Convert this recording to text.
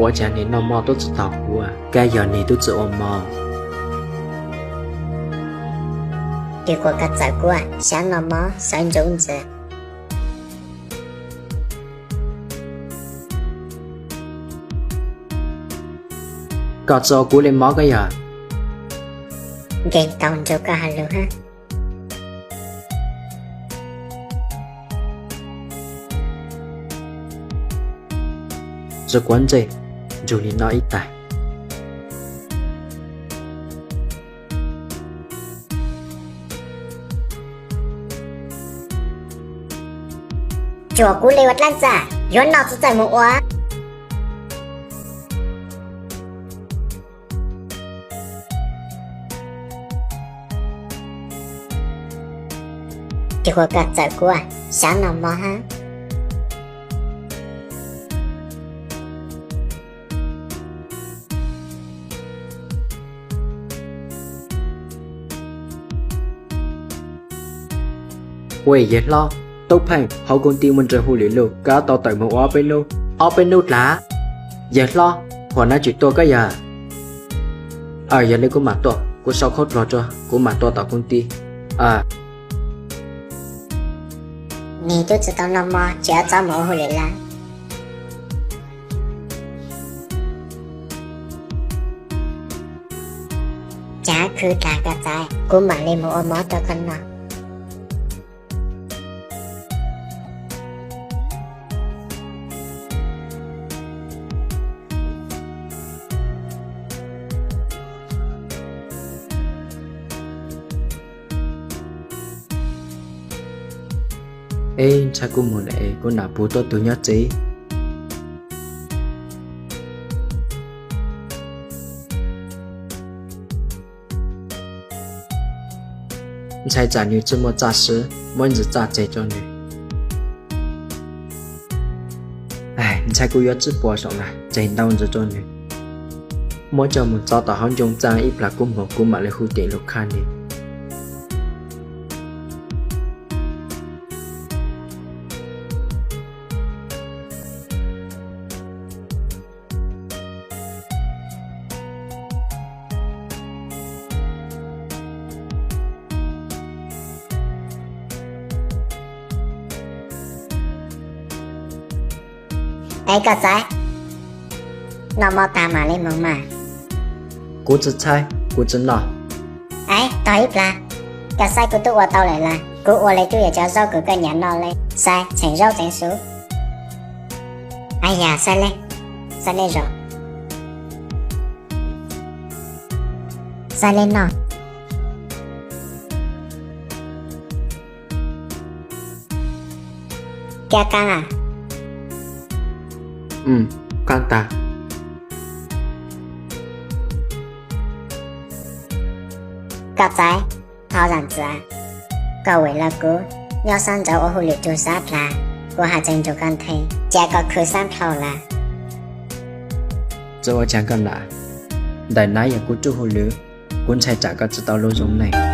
Ua cas nim no mov tub tsis tau kuv, kab yog nim tub tsis ua mov. Ces kuv koj txawm kuv xyab no mov sawv ntsuv ntxiv. Koj tsis ua kuv li mov koj yog. Nkees tau nrug koj hais lus hab. Tsis quav ntsej, nrug li no ib tag. Tsuas kuv li ua dlaab txag yuav noj tsis txawj mus ua. Ces kuv koj txawm kuv xyab no mov hab. Ua yawg hlob, tub pheej hauv koom tij muaj ntsws hu lwm lug, koj tau tawm moog ua ob peb nub, ob peb nub dlaag. Yawg hlob, huam nab tsis tuaj koj yog? Aw, yog li kuv mam tuaj, kuv sau khaub dluag rua, kuv mam tuaj tom koom tij. Nim tub tsis tau noj mov, tsis txhob moog ua hu lwm lawm. Cav khwv dlaag koj txhais, kuv mam li moog ua mov rua koj noj. Eb, ntshai kuv moog lawm es kuv nam puv tuab tug nyob tsev. Ntshai tsam nwg tsi muaj txaj siv, muab ntsis txaj tseg rua nwg. Ntshai kuv yuav tsib puas saum na, tseg ntau ntsis rua nwg. Muab coj moog txov tom hauv ncoo txaj ib plag kub moog kuv mam li hu tij lug khab nwg. Es koj txhais, noj mov tag mam li moog mas. Kuv tsi txhais, kuv tsi noj. Es tog ib plag, koj saib kuv tub ua tau lawm lawm, kuv ua le tub yuav cov zaub kws koj nyam noj le, saib txheem zaub txheem suv. Ais yam, saib le, saib le zog, saib le noj. Kab qaab a? Qaab tag. Koj txhais, thov zam txim, koj wem los kuv nyob sab nraud ua hauj lwm rua sab dlaag, kuv has tsees nrug koj nthe, ca koj khwv sab dlhau lawm. Tsi ua caag koj nam, ntawm nav yog kuv tub hauj lwm, kuv ntshai tsam koj tsi tau lug zoo neeg.